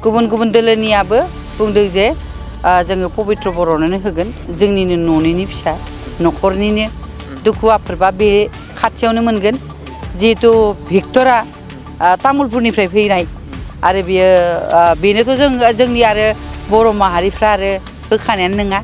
गुबुन गुबुन दोलोनियाबो बुंदों जे जोङो पबित्र बर'ननो होगोन जोंनिनो न'निनो फिसा नख'रनिनो दुखु आफोरबा बे खाथियावनो मोनगोन जिहेतु भिक्टरा तामुलपुरनिफ्राय फैनाय आरो बेनोथ' जोंनि आरो बर' माहारिफ्रा आरो होखानायानो नङा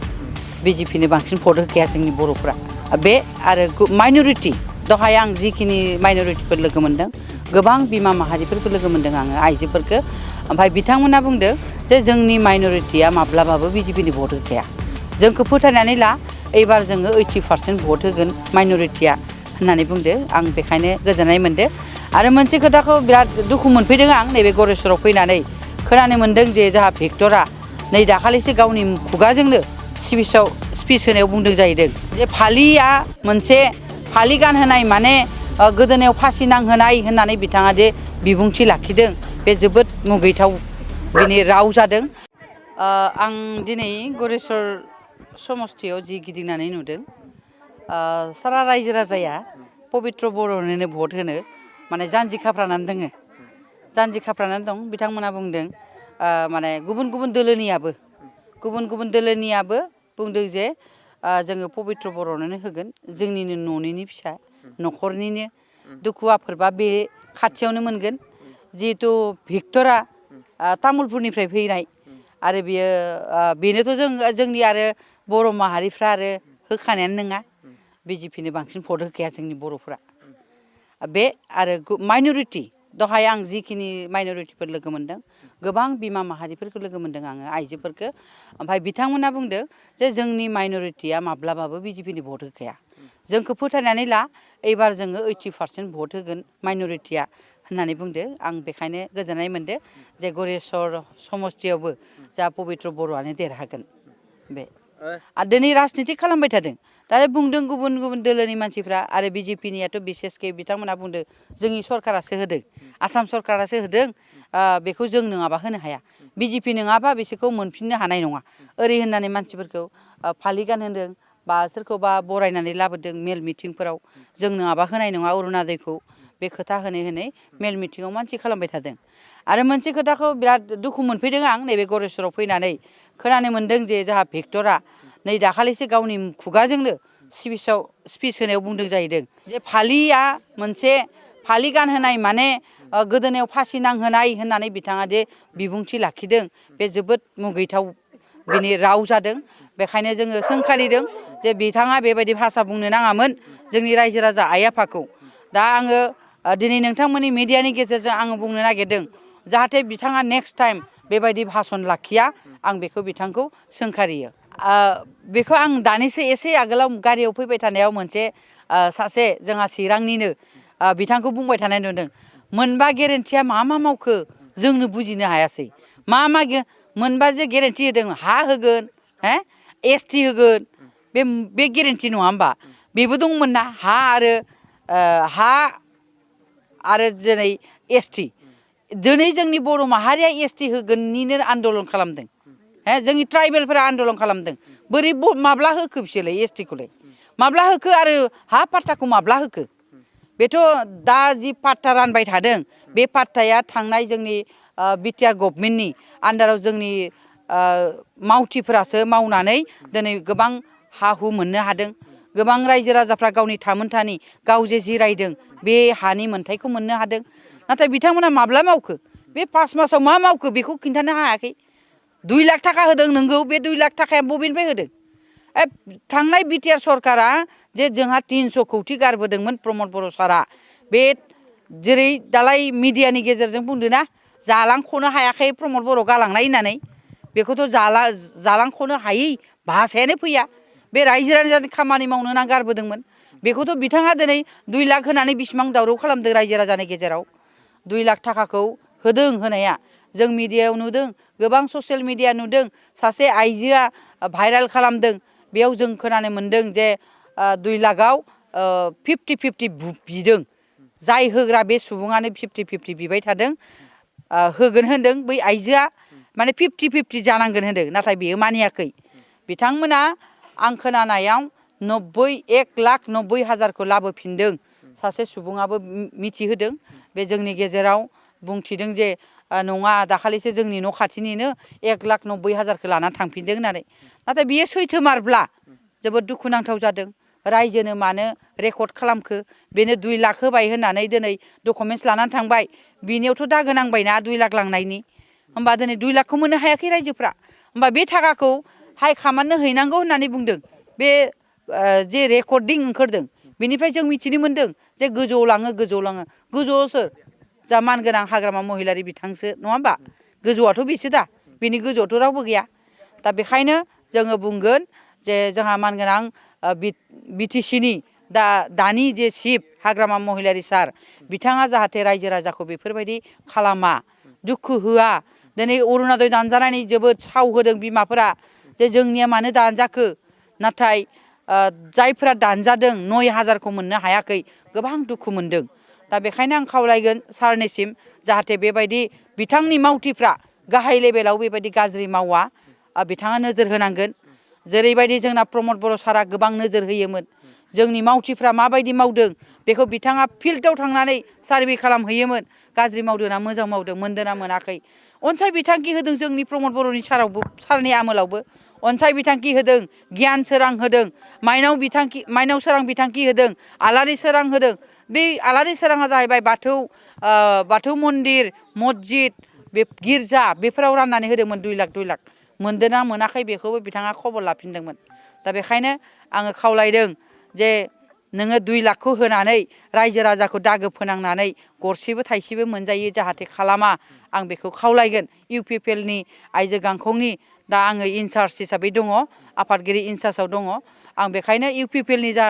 बिजेपिनो बांसिन भट होखाया जोंनि बर'फ्रा बे आरो माइन'रिटि दहाय आं जिखिनि माइन'रिटिफोर लोगो मोन्दों गोबां बिमा माहारिफोरखौ लोगो मोन्दों आङो आइजोफोरखौ ओमफ्राय बिथांमोना बुंदों जे जोंनि माइन'रिटिया माब्लाबाबो बिजेपिनि भट होखाया जोंखौ फोथायनानै ला एबार जोङो 80% भट होगोन माइन'रिटिया होननानै बुंदो आं बेखायनो गोजोननाय मोन्दों आरो मोनसे खोथाखौ बिराद दुखु मोनफैदों आं नैबे गरेस्वराव फैनानै खोनानो मोन्दों जे जोंहा भिक्टरा नै दाखालिसो गावनि खुगाजोंनो स्पिच होनायाव बुंदों जाहैदों जे फालिया मोनसे फालि गानहोनाय माने गोदोनायाव फासि नांहोनाय होननानै बिथाङा जे बिबुंथि लाखिदों बे जोबोद मुगैथाव बिनि राव जादों आं दिनै गरेस्वर समस्थियाव जि गिदिंनानै नुदों सारा रायजो राजाया पबित्र बर'नोनो भट होनो माने जानजि खाफ्रानानै दं बिथांमोना बुंदों माने गुबुन गुबुन दोलोनियाबो बुंदों जे जोङो पबित्र बर'नोनो होगोन जोंनिनो न'निनो फिसा नख'रनिनो दुखु आफोरबा बे खाथियावनो मोनगोन जिहेतु भिक्टरा तामुलपुरनिफ्राय फैनाय आरो बेनोथ' जोंनि आरो बर' माहारिफ्रा आरो होखानायानो नङा बिजेपिनो बांसिन भट होखाया जोंनि बर'फ्रा बे आरो माइन'रिटि दहाय आं जिखिनि माइन'रिटिफोर लोगो मोन्दों गोबां बिमा माहारिफोरखौ लोगो मोन्दों आङो आइजोफोरखौ ओमफ्राय बिथांमोना बुंदों जे जोंनि माइन'रिटिया माब्लाबाबो बिजेपिनि भट होखाया जोंखौ फोथायनानै ला एबार जोङो 80% भट होगोन माइन'रिटिया होननानै बुंदो आं बेखायनो गोजोननाय मोन्दों जे गरेस्वर समस्थियावबो जा पबित्र बर'आनो देरहागोन बे आरो दिनै राजनिति खालामबाय थादों दा बुंदों गुबुन गुबुन दोलोनि मानसिफ्रा आरो बिजेपिनियाथ' बिसेसके बिथांमोना बुंदों जोंनि सरकारासो होदों आसाम सरकारासो होदों बेखौ जों नङाबा होनो हाया बिजेपि नङाबा बिसोरखौ मोनफिननो हानाय नङा ओरै होननानै मानसिफोरखौ फालि गानहोदों बा सोरखौबा बरायनानै लाबोदों मेल मिटिंफोराव जों नङाबा होनाय नङा अरुणादयखौ बे खोथा होनै मेल मिटिङाव मानसि खालामबाय थादों आरो मोनसे खोथाखौ बिराद दुखु मोनफैदों आं नैबे गरेस्वराव फैनानै खोनानो मोन्दों जे जोंहा भिक्टरा नै दाखालिसो गावनि खुगाजोंनो स्पिच होनायाव बुंदों जाहैदों जे फालिया मोनसे फालि गानहोनाय माने गोदोनायाव फासि नांहोनाय होननानै बिथाङा जे बिबुंथि लाखिदों बे जोबोद मुगैथाव बिनि राव जादों बेखायनो जोङो सोंखारिदों जे बिथाङा बेबायदि भाषा बुंनो नाङामोन जोंनि रायजो राजा आइ आफाखौ दा आङो दिनै नोंथांमोननि मिडियानि गेजेरजों आङो बुंनो नागिरदों जाहाथे बिथाङा नेक्स्ट टाइम बेबायदि भाषण लाखिया आं बेखौ बिथांखौ सोंखारियो बेखौ आं दानिसो एसे आगोलाव गारियाव फैबाय थानायाव मोनसे सासे जोंहा चिरांनिनो बिथांखौ बुंबाय थानाय नुदों मोनबा गेरेन्टिया मा मावखो जोंनो बुजिनो हायासै मा मोनबा जे गेरेन्टि होदों हा होगोन एसटि होगोन बे गेरेन्टि नङा होमबा बेबो दंमोन ना हा आरो दिनै एसटि दिनै जोंनि बर' माहारिया एसटि होगोननिनो आन्दलन खालामदों जोंनि ट्राइबेलफोरा आन्दलन खालामदों बोरै माब्ला होखो बिसोरलाय एसटिखौलाय माब्ला होखो आरो हा पाट्टाखौ माब्ला होखो बेथ' दा जि पाट्टा रानबाय थादों बे पाट्टाया थांनाय जोंनि बिटिआर गभर्नमेन्टनि आन्दाराव जोंनि मावथिफोरासो मावनानै दिनै गोबां हा हु मोननो हादों गोबां रायजो राजाफ्रा गावनि थामोनथानि गाव जे जिरायदों बे हानि मोन्थायखौ मोननो हादों नाथाय बिथांमोना माब्ला मावखो बे 5 मासाव मा मावखो बेखौ खिन्थानो हायाखै 2 लाख थाखा होदों नोंगौ बे 2 लाख थाखाया बबेनिफ्राय होदों थांनाय बिटिआर सरकारा जे जोंहा 300 कौटि गारबोदोंमोन प्रमद बर' सारा बे जेरै दालाय मिडियानि गेजेरजों बुंदों ना जालांख'नो हायाखै प्रमद बर' गालांनाय होननानै बेखौथ' जालांख'नो हायै भाषायानो फैया बे रायजो राजानि खामानि मावनो ना गारबोदोंमोन बेखौथ' बिथाङा दिनै 2 लाख होनानै बेसेबां दावराव खालामदों रायजो राजानि गेजेराव 2 लाख थाखाखौ होदों होनाया जों मिडियायाव नुदों गोबां ससियेल मिडिया नुदों सासे आइजोआ भाइरेल खालामदों बेयाव जों खोनानो मोन्दों जे 2 लाखआव 50-50 बिदों जाय होग्रा बे सुबुङानो 50-50 बिबाय थादों होगोन होनदों बै आइजोआ माने 50-50 जानांगोन होनदों नाथाय बेयो मानियाखै बिथांमोना आं खोनानायाव 1,90,000 लाबोफिनदों सासे सुबुङाबो मिथिहोदों बे जोंनि गेजेराव बुंथिदों जे नङा दाखालिसो जोंनि न' खाथिनिनो 1,90,000खौ लानानै थांफिनदों होननानै नाथाय बियो सैथोमारब्ला जोबोद दुखुनांथाव जादों रायजोनो मानो रेकर्ड खालामखो बेनो 2 लाख होबाय होननानै दिनै डकुमेन्टस लानानै थांबाय बिनियावथ' दागो नांबायना 2 लाख लांनायनि होमबा दिनै 2 लाखखौ मोननो हायाखै रायजोफ्रा होमबा बे थाखाखौ हाइकामान्डनो हैनांगौ होननानै बुंदों बे जे रेकर्डिं ओंखारदों बेनिफ्राय जों मिथिनो मोन्दों जे गोजौआव लाङो गोजौआव सोर जा मानगोनां हाग्रामा महिलारि बिथांसो नङा होमबा गोजौआथ' बेसो दा बेनि गोजौआवथ' रावबो गैया दा बेखायनो जोङो बुंगोन जे जोंहा मानगोनां बिटिसिनि दानि जे चिफ हाग्रामा महिलारि सार बिथाङा जाहाथे रायजो राजाखौ बेफोरबायदि खालामा दुखु होआ दिनै अरुणादय दानजानानै जोबोद साव होदों बिमाफोरा जे जोंनिया मानो दानजाखो नाथाय जायफोरा दानजादों 9,000खौ मोननो हायाखै गोबां दुखु मोनदों दा बेखायनो आं खावलायगोन सारनिसिम जाहाथे बेबायदि बिथांनि मावथिफ्रा गाहाय लेभेलाव बेबायदि गाज्रि मावा बिथाङा नोजोर होनांगोन जेरैबायदि जोंना प्रमद बर' सारा गोबां नोजोर होयोमोन जोंनि मावथिफ्रा माबायदि मावदों बेखौ बिथाङा फिल्डआव थांनानै सार्भे खालामहैयोमोन गाज्रि मावदों ना मोजां मावदों मोनदों ना मोनाखै अनसाय बिथांखि होदों जोंनि प्रमद बर'नि सारनि आमोलावबो अनसाय बिथांखि होदों गियान सोरां होदों माइनाव सोरां बिथांखि होदों आलारि सोरां होदों बे आलारि सोराङा जाहैबाय बाथौ मन्दिर मसजिद बे गिर्जा बेफोराव राननानै होदोंमोन 2 लाख मोनदों ना मोनाखै बेखौबो बिथाङा खबर लाफिनदोंमोन दा बेखायनो आङो खावलायदों जे नोङो 2 लाखखौ होनानै रायजो राजाखौ दागो फोनांनानै गरसेबो थाइसेबो मोनजायो जाहाथे खालामा आं बेखौ खावलायगोन इउपिपिएलनि आइजो गांखंनि दा आङो इनचार्ज हिसाबै दङ आफादगिरि इनचार्जआव दङ आं बेखायनो इउपिपिएलनि जा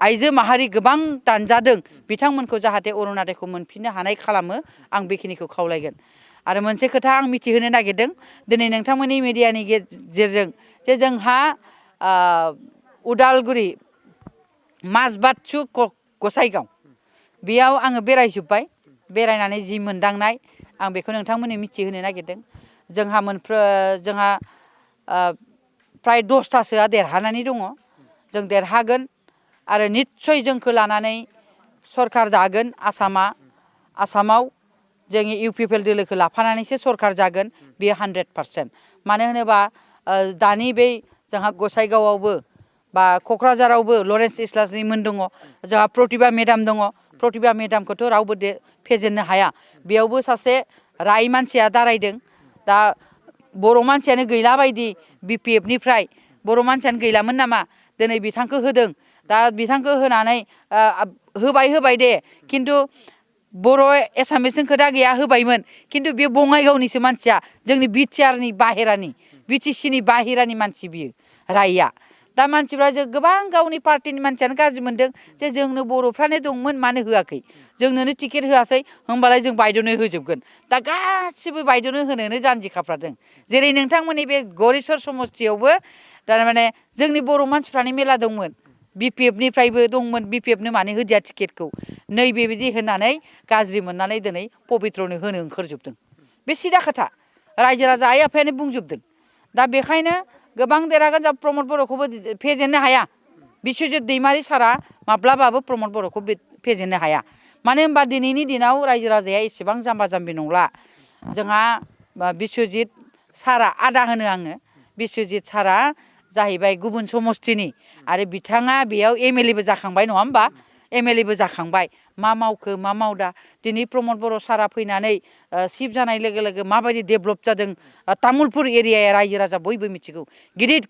आइजो माहारि गोबां दानजादों बिथांमोनखौ जाहाथे अरुणादयखौ मोनफिननो हानाय खालामो आं बेखिनिखौ खावलायगोन आरो मोनसे खोथा आं मिथिहोनो नागिरदों दिनै नोंथांमोननि मिडियानि गेजेरजों जे जोंहा उदालगुरि माजबाद टु गसाइगाव बेयाव आङो बेरायजोब्बाय बेरायनानै जि मोनदांनाय आं बेखौ नोंथांमोननो मिथिहोनो नागिरदों जोंहा फ्राय 10थासोआ देरहानानै दङ जों देरहागोन आरो निस्सय जोंखौ लानानै सरकार दागोन आसामाव जोंनि इउपिपिएल दोलोखौ लाफानानैसो सरकार जागोन बेयो 100% मानो होनोबा दानि बै जोंहा गसाइगावआवबो बा क'क्राझारावबो लरेन्स इस्लारिमोन मोन दङ जोंहा प्रतिभा मेडाम दङ प्रतिभा मेडामखौथ' रावबो फेजेननो हाया बेयावबो सासे राय मानसिया दारायदों दा बर' मानसियानो गैला बायदि बिपिएफनिफ्राय बर' मानसियानो गैलामोन नामा दिनै बिथांखौ होदों दा बिथांखौ होनानै होबाय दे खिन्थु बर' एसामिसजों खोथा गैया होबायमोन खिन्थु बे बङाइगावनिसो मानसिया जोंनि बिटिआरनि बाहेरानि बिटिसिनि बाहेरानि मानसि बियो रायआ दा मानसिफ्रा जों गोबां गावनि पार्टिनि मानसियानो गाज्रि मोनदों जे जोंनो बर'फ्रानो दंमोन मानो होआखै जोंनोनो टिकेट होआसै होमबालाय जों बायद'नो होजोबगोन दा गासिबो बायद'नो होनोनो जानजि खाफ्रादों जेरै नोंथांमोननि बे गरेस्वर समस्थियावबो थारमाने जोंनि बर' मानसिफ्रानो मेला दंमोन बिपिएफनिफ्रायबो दंमोन बिपिएफनो मानो होदिया टिकेटखौ नैबेबायदि होननानै गाज्रि मोननानै दिनै पबित्रनो होनो ओंखारजोबदों बे सिदा खोथा रायजो राजा आइ आफायानो बुंजोबदों दा बेखायनो गोबां देरहागोन जा प्रमद बर'खौबो फेजेननो हाया बिस्वजित दैमारि सारा माब्लाबाबो प्रमद बर'खौ फेजेननो हाया मानो होनबा दिनैनि दिनाव रायजो राजाया एसेबां जाम्बा जाम्बि नंला जोंहा बिस्वजित सारा आदा होनो आङो बिस्वजित सारा जाहैबाय गुबुन समस्थिनि आरो बिथाङा बेयाव एमएलएबो जाखांबाय नङा होमबा एमएलएबो जाखांबाय मा मावखो मा मावदा दिनै प्रमद बर' सारा फैनानै चिफ जानाय लोगो लोगो माबायदि डेभेलप जादों तामुलपुर एरियाया रायजो राजा बयबो मिथिगौ गिदिर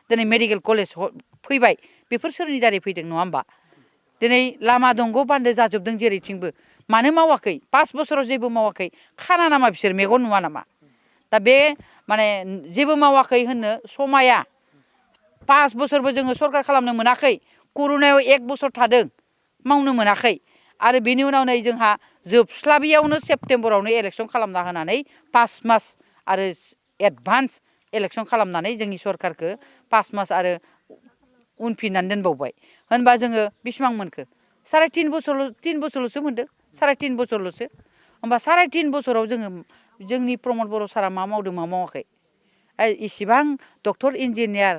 दिनै मेडिकेल कलेज फैबाय बेफोर सोरनि दारै फैदों नङा होमबा दिनै लामा दंग' बान्दो जाजोबदों जेरैथिंबो मानो मावाखै 5 बोसोराव जेबो मावाखै खाना नामा बिसोर मेगन नुवा नामा दा बे माने जेबो मावाखै होननो समाया 5 बोसोरबो जोङो सरकार खालामनो मोनाखै कर'नायाव 1 बोसोर थादों मावनो मोनाखै आरो बेनि उनाव नै जोंहा जोबस्लाबियावनो सेप्तेम्बरावनो इलेक्सन खालामना होनानै 5 मास आरो एडभान्स इलेक्सन खालामनानै जोंनि सरकारखौ 5 मास आरो उनफिननानै दोनबावबाय होनबा जोङो बेसेबां मोनखो 3.5 बोसोरल'सो मोनदों 3.5 बोसोरल'सो होमबा 3.5 बोसोराव जोंनि प्रमद बर' सारा मा मावदों मा मावाखै इसिबां डक्टर इन्जिनियार